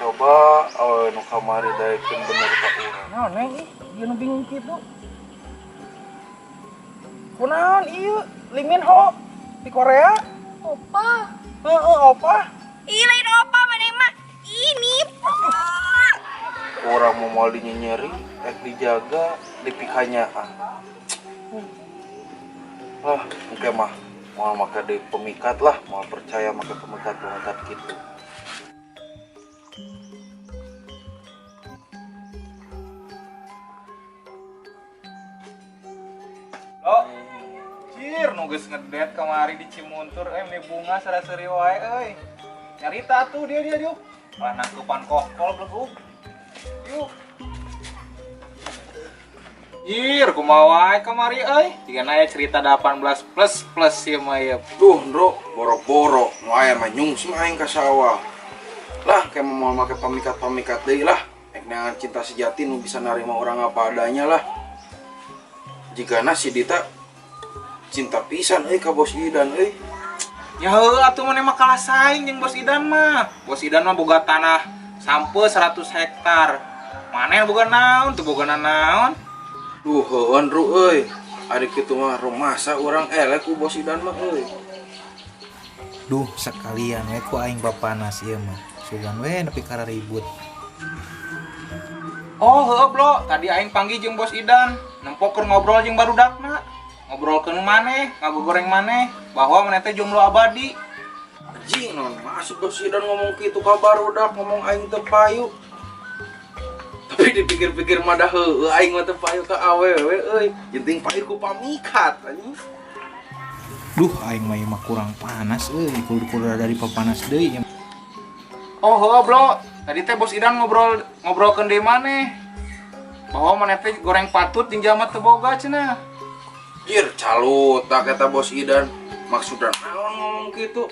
Coba awewe nu kamari daekeun bener ka urang. Naon, Neng, ih, ieu nu bingung kitu. Kunaon ieu? Lee Min Ho di Korea? Opa. Heeh, opa. Ih, lain opa maneh mah. Ih, nipu. Urang mau moal dinyenyeri, rek dijaga, dipikanyaah. Ah, engke mah moal make deui pemikat lah, moal percaya make pemikat-pemikat kitu. Oh, cir, nu geus ngedet kamari di Cimuntur, meni bunga saraseri wae euy. Nyarita atuh dia dia diuk. Malah nangkepan kohkol belegug. Yuk. Jir, kumaha wae kamari euy? Jigana aya cerita 18 plus plus ieu mah ieu. Duh, Ndro, boro-boro nu aya mah nyungsem aing ka sawah. Lah, kayak mau make pamikat-pamikat deui lah. Ek neangan cinta sejati nu bisa narima urang apa adanya lah. Jigana si Dita cinta pisan euy ka Bos Idan euy. Ya heueuh atuh maneh mah kalah saing jeung Bos Idan mah. Bos Idan mah boga tanah sampe 100 hektar. Maneh boga naon teu boga naon? Duh, heueuh Ndro euy. Ari kitu mah rumasa urang eleh ku Bos Idan mah euy. Duh, sekalian we ku aing papanas ieu mah. Sugan we nepi ka ribut. Oh, heueuh Blo, tadi aing panggih jeung Bos Idan, nempo keur ngobrol jeung barudakna. Ngobrolkeun maneh, ngagogoreng maneh, bahwa maneh teh jomblo abadi. Anjing, naon masuk Bos Idan ngomong kitu ka barudak, ngomong aing teu payu. Tapi dipikir-pikir mah dah heueuh aing mah teu payu ka awewe euy. Penting payu ku pamikat anjing. Duh, aing mah ieu mah kurang panas euy, kudu-kudu dari papanas deui. Oh, heueuh Blo, tadi teh Bos Idan ngobrolkeun deui maneh. Bahwa maneh teh goreng patut jeung jalma teu boga cenah. Jir, calut tak eta Bos Idan. Maksudna naon ngomong kitu?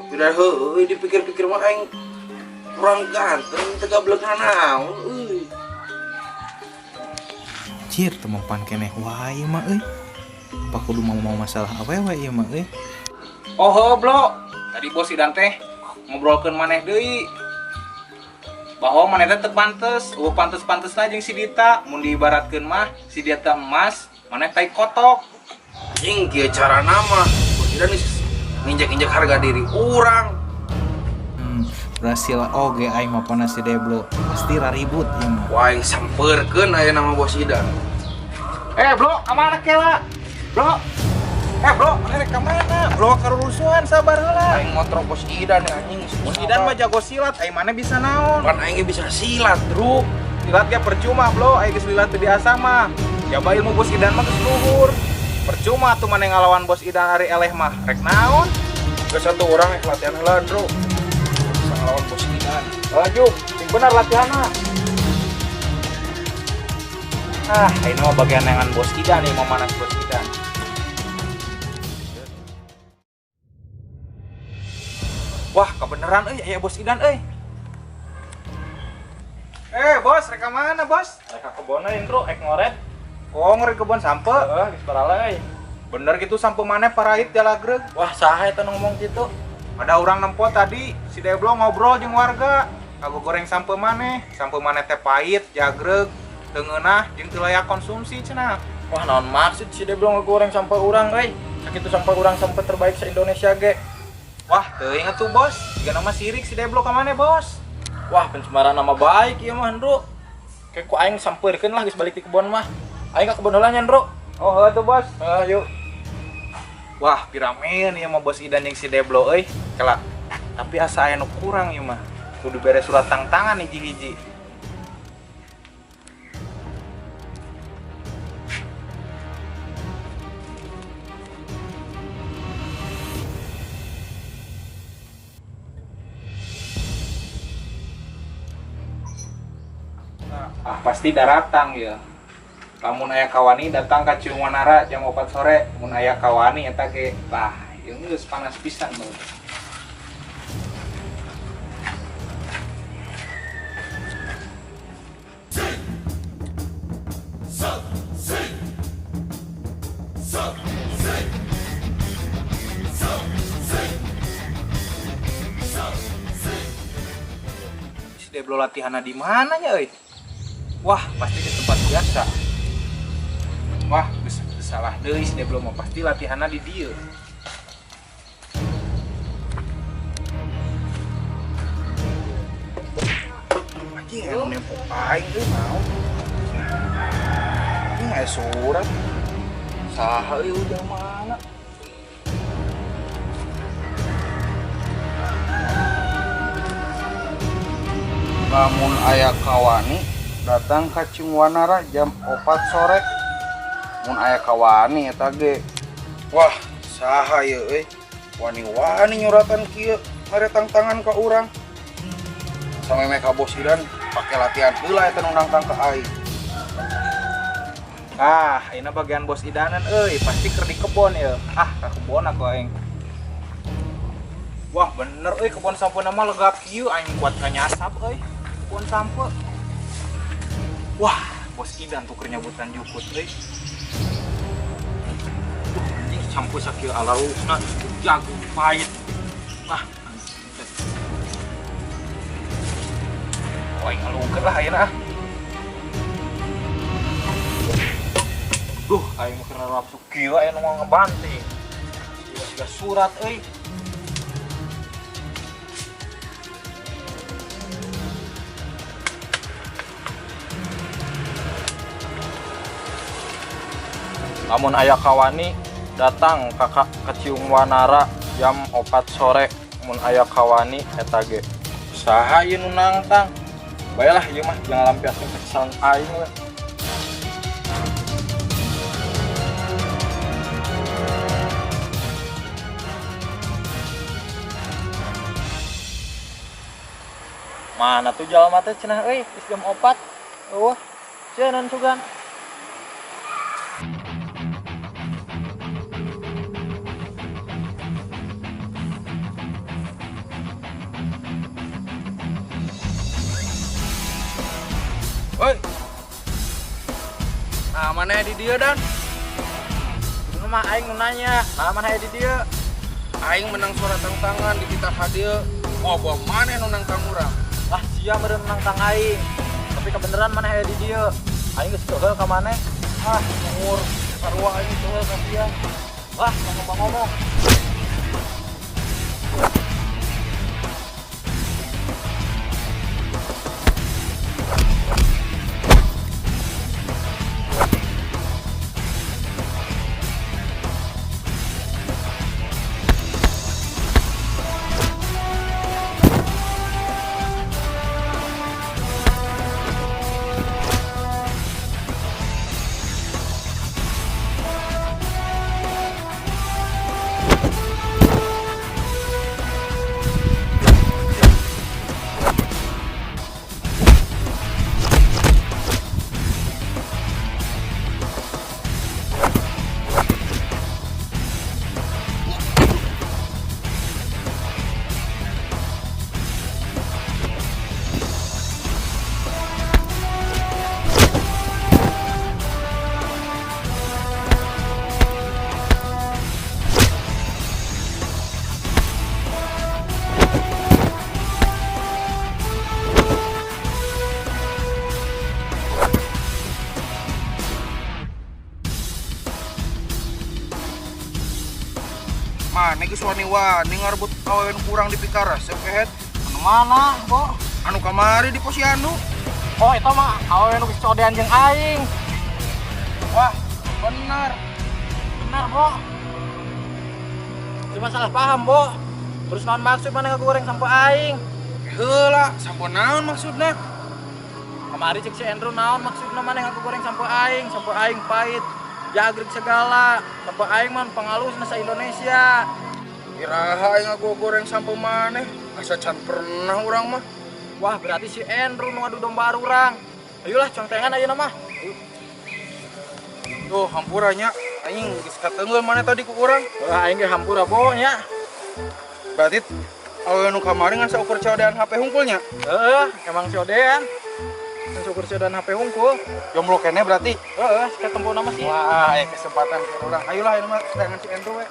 Tapi dah heueuh dipikir-pikir mah aing kurang ganteng teu gablegna naon euy. Cir, teu mempan keneh wae mah euy. Apa kudu mau masalah awewe ieu mah euy? Oh, heueuh Blo, tadi Bos Idan teh ngobrolkeun maneh deui. Bahwa maneh teh teu pantes, eueuh pantes-pantesna jeung si Dita, mun diibaratkeun mah si Dita emas, maneh tai kotok. Anjing kieu carana mah. Bos Idan geus nginjek-injek harga diri urang. Berhasil oge aing mah panas si Deblo. Pasti raribut ieu mah. Wah, aing sampeurkeun aya nama Bos Idan. Blo, ka mana kela? Blo. Blo, maneh rek ka mana? Blo karurusuhan sabar heula. Aing motor Bos Idan ya anjing. Bos Idan mah jago silat, aing maneh bisa naon? Pan aing ge bisa silat, Bro. Silat ge percuma, Blo. Aing geus lila teu biasa mah. Jaba ilmu Bos Idan mah geus luhur. Percuma tuh maneh ngalawan Bos Idan ari eleh mah. Rek naon? Geus satu urang rek latihan heula, Bro. Bisa ngelawan Bos Idan. Laju, sing bener latihanna. Ah, ini mah bagian dengan Bos Idan nih, mau manas Bos Idan. Wah, kebeneran euy aya Bos Idan euy. Bos, rek ka mana, Bos? Rek ka kebon euy, Indro, rek ngoret. Oh, ngoret kebon sampe? Heeh, geus barala euy. Bener gitu sampe maneh parait jalagreg. Wah, saha eta nu ngomong kitu? Ada urang nempo tadi si Deblo ngobrol jeung warga. Kagogoreng sampe maneh, sampe maneh teh pahit, jagreg, teu ngeunah jeung teu layak konsumsi cenah. Wah, naon maksud si Deblo ngegoreng sampe urang euy? Sakitu sampe urang sampe terbaik se-Indonesia ge. Wah, teu inget tuh, Bos. Jiga nama sirik si Deblo ka maneh, Bos. Wah, pencemaran nama baik ieu mah, Ndro. Kayak ku aing sampeurkeun lah geus balik di kebon mah. Aing ka kebon heula nya, Ndro. Oh, heuh tuh, Bos. Heuh, yuk. Wah, pirameun ieu mah Bos Idan jeung si Deblo euy. Kelak. Tapi asa aya nu kurang ieu mah. Kudu beres surat tangtangan hiji-hiji. Ah, pasti daratang ya. Lamun aya kawani datang ka Ciung Wanara jam 4 sore, mun aya kawani eta ge, bah, ieu geus panas pisan bae. Si Deblo latihanna di mana nya euy? Wah, pasti di tempat biasa. Wah, geus salah deui si Deblo mah, pasti latihanna di dieu. Anjing anu nempo aing euy naon. Anjing aya surat. Saha euy udah mana? Lamun aya kawani datang ka Ciung Wanara jam 4 sore. Mun aya kawani eta ge. Wah, saha ieu euy? Wani-wani nyuratan kieu mere tangtangan ka urang. Sameme ka bos Idan pake latihan heula eta nu nangtang ka aing. Ah, ayeuna bagian bos Idanan euy, pasti keur di kebon ieu. Ah, ka kebon aku aing. Wah, bener euy, kebon sampeuna mah lega kieu, aing kuat ka nyasap euy. Kebon sampe. Wah, bos Idan tuh keur nyabutan jukut euy. Duh, anjing sampe sakieu alausna jagung pahit. Ah, anjing. Wah, aing ngalungkeun lah ayeuna ah. Duh, aing mah keur nafsu kieu aya nu ngebanting. Siga surat euy. Lamun aya kawani datang kakak ke Ciung Wanara jam 4 sore, mun aya kawani eta ge. Saha ieu nu nangtang? Baelah ieu mah jangan lampiaskeun kekesalan aing we. Mana tuh jalma teh cenah euy, geus jam 4. Eueuh, cenah sugan. Oi. Nah, mana di dieu Dan? Kudu mah aing nu nanya, nah mana di dieu? Aing menang suara tangtangan di titah hadieu. Wah, buah mana nu nangtang urang? Lah, sia meureun nangtang aing. Tapi kebeneran mana di dieu? Aing geus keuheul ka maneh. Ah, ngawur. Sarua aing keuheul ka sia. Wah, ngomong-ngomong. Mana geus wani-wani ngarebut awewe nu kurang di Pikaras, kehet. Anu mana, Bo? Anu kamari di posyandu. Oh, eta mah awewe nu geus codean jeung aing. Wah, bener. Bener, Bo. Cuma salah paham, Bo. Terus naon maksud mana ngagoreng sampo aing? Heula, sampo naon maksudna? Kamari cek si Andrew naon maksudna mana ngagoreng sampo aing pahit. Jagrik segala, sampo aing mah pangalus nasa Indonesia. Iraha aing ngagoreng sampo maneh, asa can pernah urang mah. Wah, berarti si Andrew nu ngadu domba urang. Ayolah contengan ayeuna mah. Tuh, hampura nya. Aing geus katenggel mana tadi ku urang. Wah, aing ge hampura bo nya. Berarti awewe nu kamari ngan saukur codean HP hungkulnya. Heeh, emang codean. Ngan saukur codean HP hungkul. Jomblo keneh berarti. Heeh, ketemu nama sih. Wah, aya kesempatan ke urang. Ayolah, ini mah dengan si Andrew we.